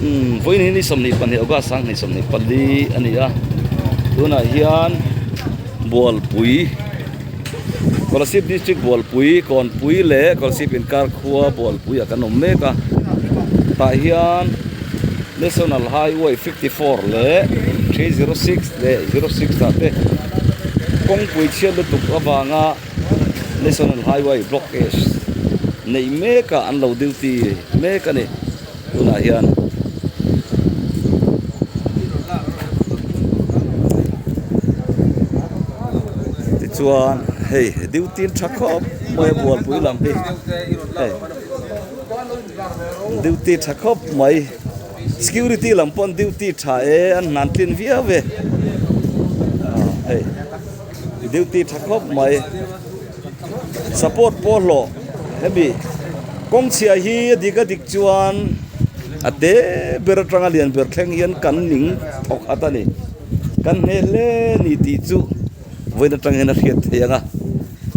Umm vawiin hi ni 22 August 2024 a ni a tunah hian Bualpui Kolasib district Bualpui Kawnpui leh Kolasib inkar khua Bualpui ah kan awm mek a tah hian National Highway 54 leh 306 leh 06 ah te kawngpui chhiat lutuk avanga National Highway blockage neih mek ah an lo duty mek a ni tunah hian. Tichuan hei duty tha khawp mai a bualpui lam hi hei duty tha khawp mai security lam pawh an duty tha e an hnan tlin viau e hei duty tha khawp mai support pawh hlawh hemi kawng chhia hi a dik a dik chuan a te ber atanga lian ber thleng hian kan ning thawk khat a ni kan hne hle ni tih chu vawiin atang hian a hriat theih ang a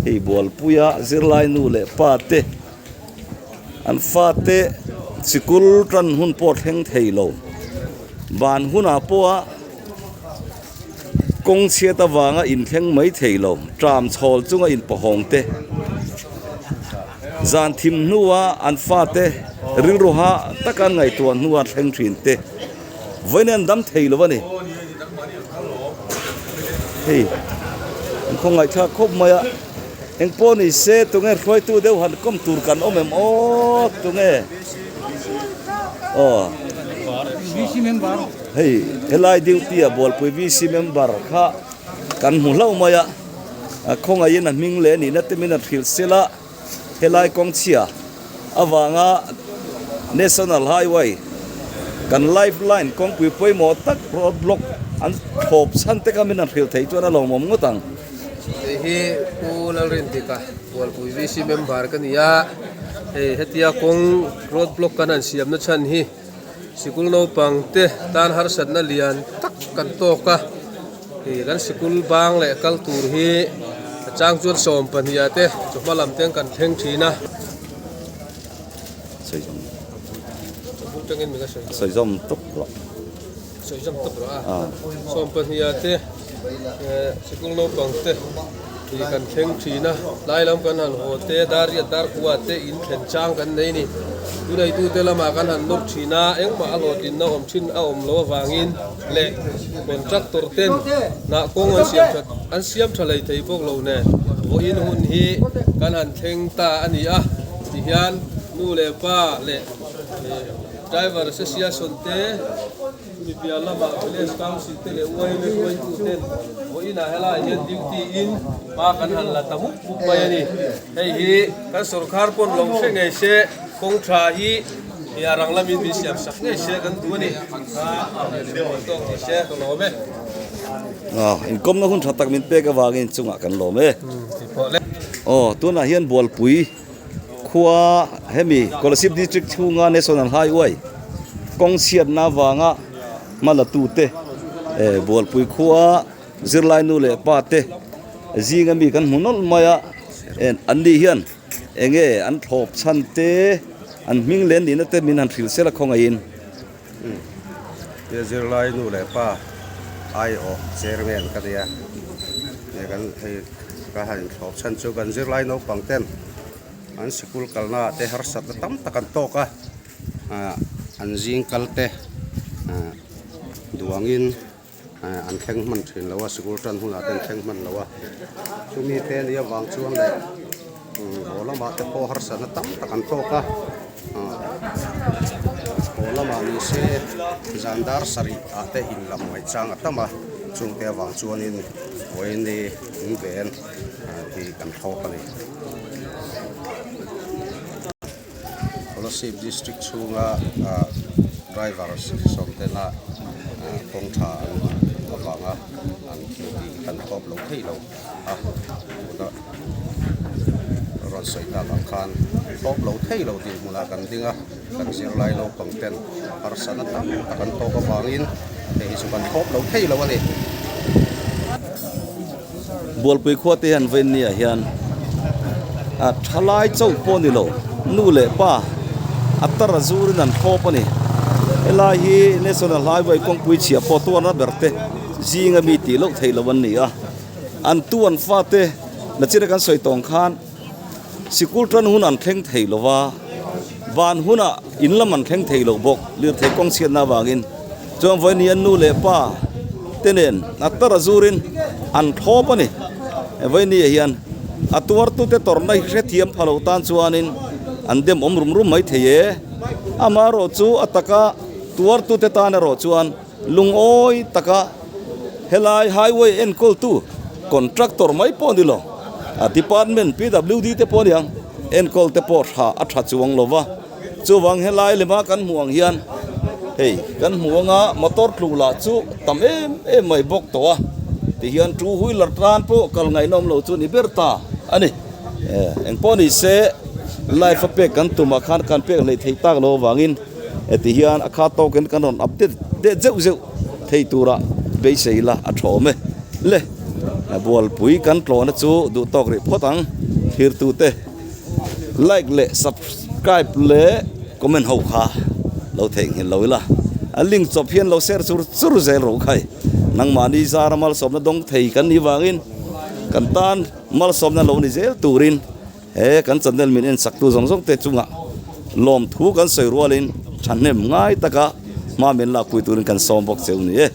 hei bualpuia zirlai nu leh pa te an fate sikul tan hun pawh thleng thei lo ban hunah pawha. Kawng chhiat avanga inthleng mai thei lo, tram chhawl chunga inpahawng te, zan thim hnua an fate rilru ha taka an ngaihtuah hnua thleng thin te, vawiin an dam thei lo a ni. Hei, an khawngaihthlak khawp mai a, engpawh ni se tunge hruaitu deuh han kawm tur kan awm em aw tunge? Aw. Hei helai duty a Bualpui VC member kha kan hmu hlauh mai a, a khawngaihin a hming leh nihna te min a hrilh sel a, helai kawng chhia avanga National Highway kan life line kawngpui pawimawh tak road block an thlawp chhan te kha min han hrilh theih chuan a lawmawm ngawt ang. Hei hi Pu Lalrindika Bualpui VC member ka ni a, hei hetia kawng road block kan han siamna chhan hi Sikul naupang te tan harsatna lian tak kan tawk a, ih kan sikul bang leh kal tur hi a chang chuan 12 ah te chawhma lam te kan thleng thin a. Sawi zawm tawp rawh. Sawi zawm tawp rawh a. 12 ah te sikul naupang te ih kan thleng thin a, tlai lam kan han haw te dar riat dar kua te in thlen chang kan nei ni. Tuneitute lamah kan han nawr thin a, engmah a hlawhtlinna awm thin a awm loh avangin leh contractor ten hnah kawng an siam that an siam tha hlei thei bawk lo nen vawiin hun hi kan han thleng ta a ni a tihian nu leh pa leh driver association te Chumi piah lamah Village Council te leh YMA hruaitu ten vawiinah helaiah hian duty in hma kan han la ta mup mup mai a ni. Hei hi kan sorkar pawn lo hre ngei se kawng tha hi a rang lamin min siam sak ngei se kan duh a ni. A tawk ni se ka lawm e. Inkawmna hun tha tak min pek avangin chungah kan lawm e. Aw tunah hian Bualpui. Khua hemi Kolasib District chhunga National Highway kawng chhiatna avanga hma la tute eh Bualpui khua zirlai nu leh pa te zinga mi kan hmu nawlh mai a en an ni hian eng nge an thlawp chhan te an hming leh nihna te min han hrilh sel a khawngaihin. Zirlai nu leh pa aiawh chairman ka nia kan hei ka han inthlawp chhan chu kan zirlai naupang ten an sikul kalna ah te harsatna tam tak an tawk a ah an zing kal te ah duangin ah an thleng hman thin lo a sikul tan hunah te an thleng hman lo a chumi te nia vang chuan leh haw lamah te pawh harsatna tam tak an tawk a ah haw lamah ni se zan dar sarih ah te in lam ngaih chang a tam a chungte avang chuanin vawiin in ven hi kan thlawp a ni. Kolasib district chhunga driver sawmtena kawng tha an duh avanga an thil tih hi kan thlawp lo thei lo a tuna rawn sawi tak ang khan thlawp lo thei lo dinhmunah kan ding a kan zirlai naupang ten harsatna tam tak an tawk avangin hei hi chu kan thlawp lo thei lo a ni. Bualpui khua te hian vawiin ni ah hian a thalai chauh pawh ni lo nu leh pa a tar a zur in an thlawp a ni. Helai hi National Highway kawngpui chhia pawh tuarna ber te zinga mi tih loh theih loh an ni a. An tu an fate nachina kan sawi tawng khan sikul tan hun an thleng thei lo va, van hunah in lam an thleng thei lo bawk lirthei kawng chhiatna avangin. Chuan vawiin an nu leh pa te nen a tar a zurin an thlawp a ni. Vawiin hian a tuartute tawrhna hi hrethiam pha lo tan chuanin an dem awm rum rum mai thei e. Amaherawh chu a taka tuartute tan erawh chuan lungawi taka helai highway enkawltu contractor mai pawh a ni lo, a department PWD te pawh a ni ang, enkawl te pawh tha a tha chuang lo va. Chuvang helai lema kan hmuh ang hian hei kan hmuh anga motor tlu lah chu tam em em mai bawk tawh a, tihian two wheeler tan pawh kal ngaihnawm lo chu ni ber ta a ni. Engpawh ni se live a pek kan tumah khan kan pek hleih theih tak lo avangin heti hian a kha tawkin kan rawn update deh zeuh zeuh thei tura beisei la a tha awm e. Le bualpui kan tlawhna chu duh tawk rih phawt ang thirtute. Like leh subscribe leh comment ho kha lo theihnghilh lo ila, a link chawp hian lo share chur chur zel rawh khai. Nangmahni zara malsawmna dawng thei kan nih vangin kan tan malsawmna lo ni zel turin he kan channel min en chaktu zawng zawng te chungah lawmthu kan sawi rualin thahnem ngai taka hma min lakpui turin kan sawm bawk cheu ni e.